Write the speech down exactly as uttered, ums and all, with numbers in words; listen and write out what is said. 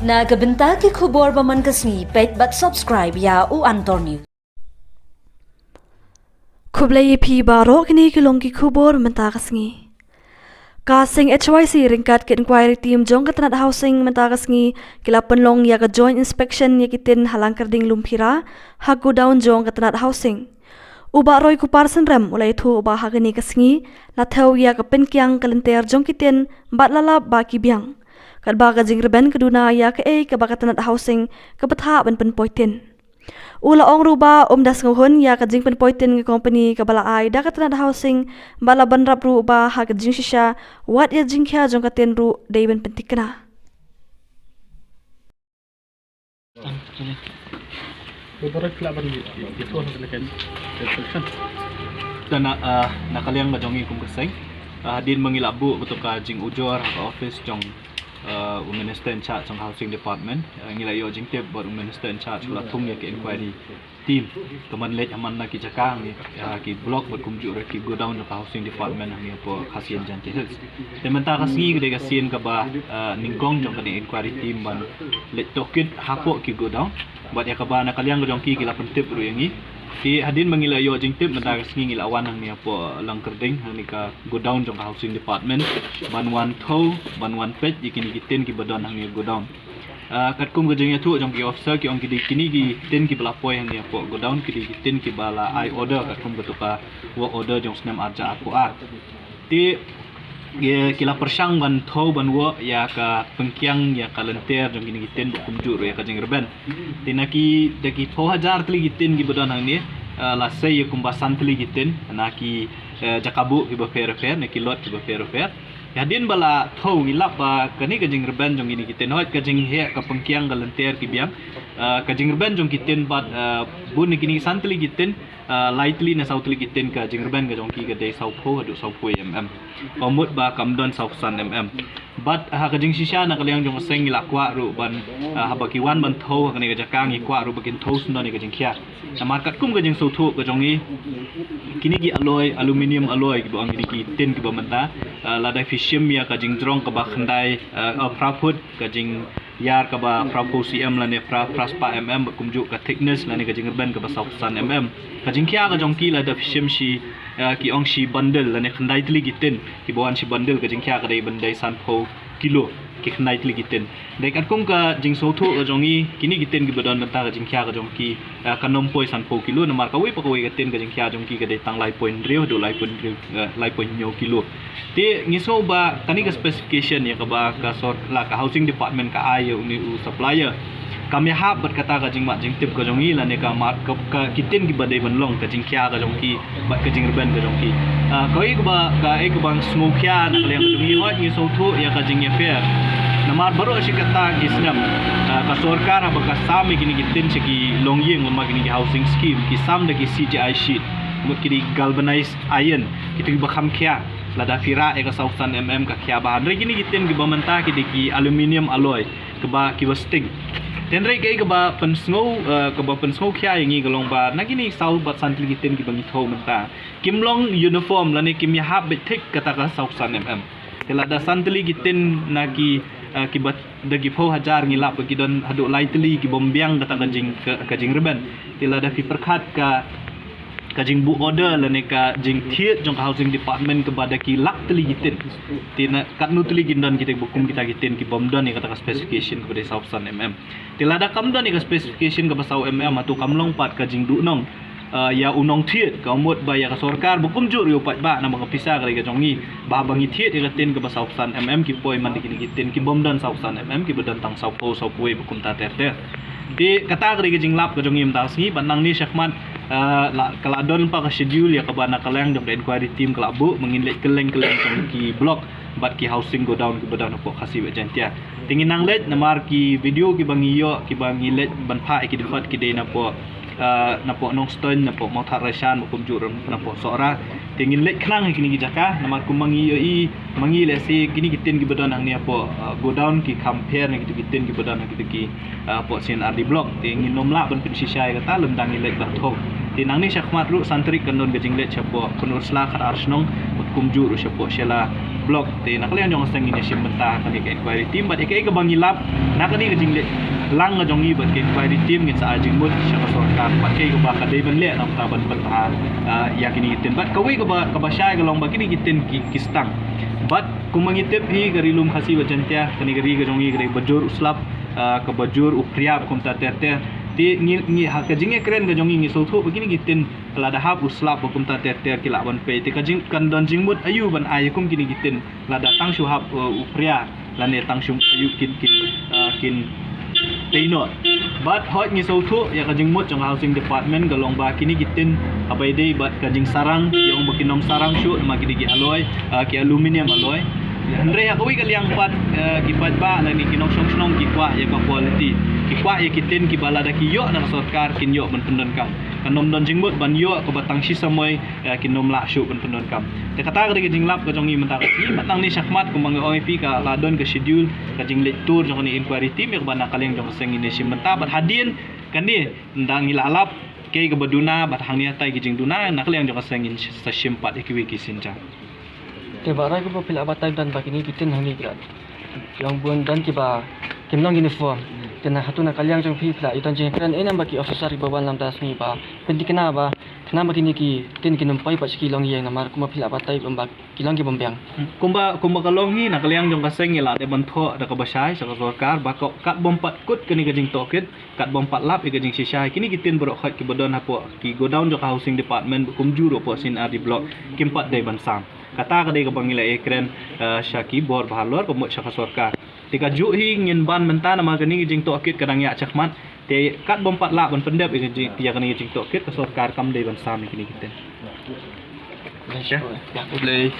Na ka bynta ki khubor ba man ka sngi, peit bad subscribe ïa u Antor News. Khublei ïa phi baroh, kine ki long ki khubor mynta ka sngi. Ka seng H Y C ryngkat ki inquiry team jong ka tnat housing mynta ka sngi ki la pynlong ïa ka joint inspection ïa ki tin ha Langkyrding Lumphira, ha godown jong ka tnat housing. U Bah Roy Kupar Synrem u la ïathuh ba ha kane ka sngi la thew ïa ka pynkiang ka lynter jong ki tin bad la lap ba ki biang. Katba ka jingrben ka duna ïa kaei kaba ka tnat housing ka bthah ban pynpoi tin. U la ong ruh ba um da sngewhun ïa ka jingpynpoi tin ka company kaba la ai da ka tnat housing, bad la bynrap ruh ba ha ka jingshisha wat ïa jingkhia jong ka tin ruh dei ban pynthikna. Te na, ah, na ka liang ka jong ngi kum ka seng, ah, hadien ba ngi la buh kato ka jingujor ha ka office jong, ah, u Minister in charge jong ka Housing Department, ah, ngi la ïoh jingtip bad u Minister in charge u la thung ïa ka inquiry team ka ban leit ha man la ki jaka hangne, ah, ki block bad kumjuh ruh ki godown jong ka Housing Department hangne hapoh Khasi Jaintia Hills. Te mynta ka sngi ka dei ka sien kaba, ah, nyngkong jong kane inquiry team ban leit tohkit hapoh ki godown. Bad ïa kaba na ka liang ka jong ki ki la pyntip ruh ïa ngi. Te hadien ba ngi la ïoh jingtip mynta ka sngi ngi la wan hangne hapoh Langkyrding, hangne ka godown jong ka Housing Department, ban wan thew, ban wan peit ïa kine ki tin kiba don hangne godown. Ah, katkum ka jingïathuh jong ki officer ki ong ki dei kine ki tin kiba la poi hangne hapoh godown ki dei ki tin kiba la ai order katkum kato ka work order jong snem arja arphew ar. Te, eh, ki la pyrshang ban thew ban wad ïa ka pynkiang ïa ka lynter jong kine ki tin bad kumjuh ruh ïa ka jingrben. Te na ki, da ki phew hajar tylli ki tin kiba don hangne, eh, la sei ïa kumba san tylli ki tin na ki, eh, jaka buh kiba pher pher, na ki lot kiba pher pher. Hadien ba la thew ngi lap ba kane ka jingrben jong kine ki tin, hooid ka jingheh ka pynkiang ka lynter ki biang, eh, ka jingrben jong ki tin bad, eh, bun na kine san tylli ki tin, ah, lai tylli ne saw tylli ki tin ka jingrben ka jong ki ka dei sawphew haduh sawphew mm. Ka mut ba kam don sawphew san mm. Bad ha ka jingshisha na ka liang jong ka seng ngi la kwah ruh ban, ah, haba ki wan ban thew ha kane ka jaka ngi kwah ruh ba kin thew sngewdon ïa ka jingkhia. Namar katkum ka jingsngewthuh ka jong ngi, kine ki alloy, aluminium alloy kiba ong kine ki tin kiba mynta, ah, lada phi shim ïa ka jingjrong kaba khyndai, ah, phra phut, ka jing ïar kaba phra phew cm lane phra, phra spah mm bad kumjuh ka thickness lane ka jingrben kaba sawphew san mm. Ka jingkhia ka jong ki lada phi shim shi, eh, ki ong shi bundle lane khyndai tylli ki tin kiba wan shi bundle ka jingkhia ka dei ban dei sanphew kilo ki khyndai tylli ki tin. Dei katkum ka jingsngewthuh ka jong ngi kine ki tin kiba don mynta ka jingkhia ka jong ki, eh, kan ym poi sanphew kilo namar kawei pa kawei ka tin ka jingkhia jong ki ka dei tang lai point hynriew haduh lai point hynriew, eh, lai point hynñiew kilo. Te ngi sngew ba kane ka specification ïa kaba ka sor-, la ka Housing Department ka ai ïa une u supplier kam ïahap bad kata ka jingmad jingtip ka jong ngi lane ka mad ka, ka ki tin kiba dei ban long ka jingkhia ka jong ki bad ka jingrben ka jong ki. Ah, kaei kaba, kaei kaba sngewkhia na ka liang ka jong ngi, hooid ngi sngewthuh ïa ka jingïapher. Namar baroh shi katta ki snem, ah, ka sorkar haba ka sam ïa kine ki tin sha ki longïing lane kine ki housing scheme ki sam da ki C G I sheet, mut ki dei galvanized iron, kito kiba kham khia. Lada phi rah ïa ka sawphew san mm ka khia bha. Hynrei kine ki tin kiba mynta ki dei ki aluminium alloy kiba, kiba sting. Te hynrei kaei kaba pynsngew, eh, kaba pynsngewkhia ïa ngi ka long ba na kine saw bad san tylli ki tin kiba ngi thew mynta kim long uniform lane kim ïahap beit thik kata ka sawphew san mm. Te lada san tylli ki tin na ki, eh, kiba da ki phew hajar ngi lap ba ki don haduh lai tylli kibym biang kata ka jing, ka, ka jingrben. Te lada phi pyrkhat ka, ka jingbuh order lane ka jingthied jong ka Housing Department kaba da ki lak tylli ki tin. Te na katno tylli kin don kita kiba kum kita ki tin kibym don ïa kata ka specification kaba dei sawphew san mm. Te lada kam don ïa ka specification kaba saw mm hato kam long pat ka jingduhnong, ah, ïa u nongthied, ka mut ba ïa ka sorkar ba kumjuh ruh ïa u paidbah namar ka pisa ka dei ka jong ngi. Ba, ba ngi thied ïa ka tin kaba sawphew san mm ki poi man da kine ki tin kibym don sawphew san mm kiba don tang sawphew, sawphew wei ba kumta ter ter. Te kata ka dei ka jinglap ka jong ngi mynta ka sngi bad nangne shakhmat, ah, la, ka la don pat ka schedule ïa kaba na ka liang jong ka inquiry team ka la buh ba ngin leit kylleng kylleng jong ki block bad ki housing godown kiba don hapoh Khasi bad Jaintia. Te ngin nang leit namar ki video kiba ngi ïoh kiba ngi leit ban phah ïa ki dkhot ki dei napoh, ah, napoh Nongstoiñ, napoh Mawthadraishan, bad kumjuh ruh napoh Sohra. Te ngin leit khnang ha kine ki jaka namar kumba ngi ïohi ma ngi lehse kine ki tin kiba don hangne hapoh, ah, godown ki kham pher na kito ki tin kiba don ha kito ki, ah, hapoh C and RD block. Te ngin ym lah ban pynshisha ïa kata lymda ngi leit ban thew. Te nangne shakhmat ruh san tarik kan don ka jingleit shapoh Pynursla Khadarshnong bad kumjuh ruh shapoh Shella, Block. Te na ka liang jong ka seng ngin ïa shim bynta kane ka inquiry team bad ïa kaei kaba ngi lap na kane ka jingleh lang ka jong ngi bad ka inquiry team ngin sa ai jingmut sha ka sorkar bad kaei kaba ka dei ban leh na ka bynta ban pynpaw, ah, ïa kine ki tin. Bad kawei kaba, kaba shai ka long ba kine ki tin ki, ki stang. Bad kumba ngi tip hi ka Ri Lum Khasi bad Jaiñtia, kane ka ri ka jong ngi ka dei kaba jur u slap, ah, kaba jur u phria kumta ter ter. Te ngi, ngi ha ka jingïakren ka jong ngi ngi sngewthuh ba kine ki tin lada hap u slap ba kumta ter ter ki lah ban pei. Te ka jing, kan don jingmut aïu ban ai kum kine ki tin lada tang shu hap, uh, u phria lane tang shu aïu kin, kin, uh, kin pei noh. Bad hooid ngi sngewthuh ïa ka jingmut jong ka Housing Department ka long ba kine ki tin haba ïadei bad ka jingsarang, ki ong ba kin ym sarang shuh namar kine ki alloy, uh, ki aluminium alloy. Hynrei ha kawei ka liang pat, uh, ki paidbah lane ki nongshong shnong ki kwah ïa ka quality. Ki kwah ïa ki tin kiba lada ki ïoh na ka sorkar kin ïoh ban pyndonkam. Kan ym don jingmut ban ïoh kaba tang shi samoi, eh, kin ym lah shuh ban pyndonkam. Te kata ka dei ka jinglap ka jong ngi mynta ka sngi. Bad nangne shakhmat kumba nga ong ïa phi ka la don ka schedule ka jingleit tour jong kane inquiry team ïa kaba na ka liang jong ka seng ngin ïa shim bynta bad hadien kane ynda ngi la lap kaei kaba duna bad hangne hatai ki jingduna na ka liang jong ka seng ngin sa shim pat ïa kiwei ki sienjam. Te Bah Rai, kumba phi la batai don ba kine ki tin hangne ki la long bun don kiba kim long uniform. Te na hato na ka liang jong phi phi la ïoh don jingkren ei namar ki officer kiba wan lada sngi ba pynthikna ba khnang ba kine ki tin kin ym poi pat sha ki longïing namar kumba phi la batai ba ki long ki bym biang. Kumba, kumba ka long hi na ka liang jong ka seng ngi la dei ban thoh da kaba shai sha ka sorkar ba ka, kat bym pat kut kane ka jingtohkit, kat bym pat lap ïa ka jingshisha. Kine ki tin baroh khoit kiba don hapoh ki godown jong ka Housing Department ba kumjuh ruh hapoh C and RD Block kim pat dei ban sam. Kata ka dei kaba ngi la ïakren, eh, sha ki bor ba halor ka mut sha ka sorkar. Te kajuh hi ngin ban mynta namar kane ka jingtohkit ka dang ïaid shakhmat. Te kat bym pat lah ban pyndep ïa ka jing, ïa kane ka jingtohkit ka sorkar kam dei ban sam ïa kine ki tin. Blei.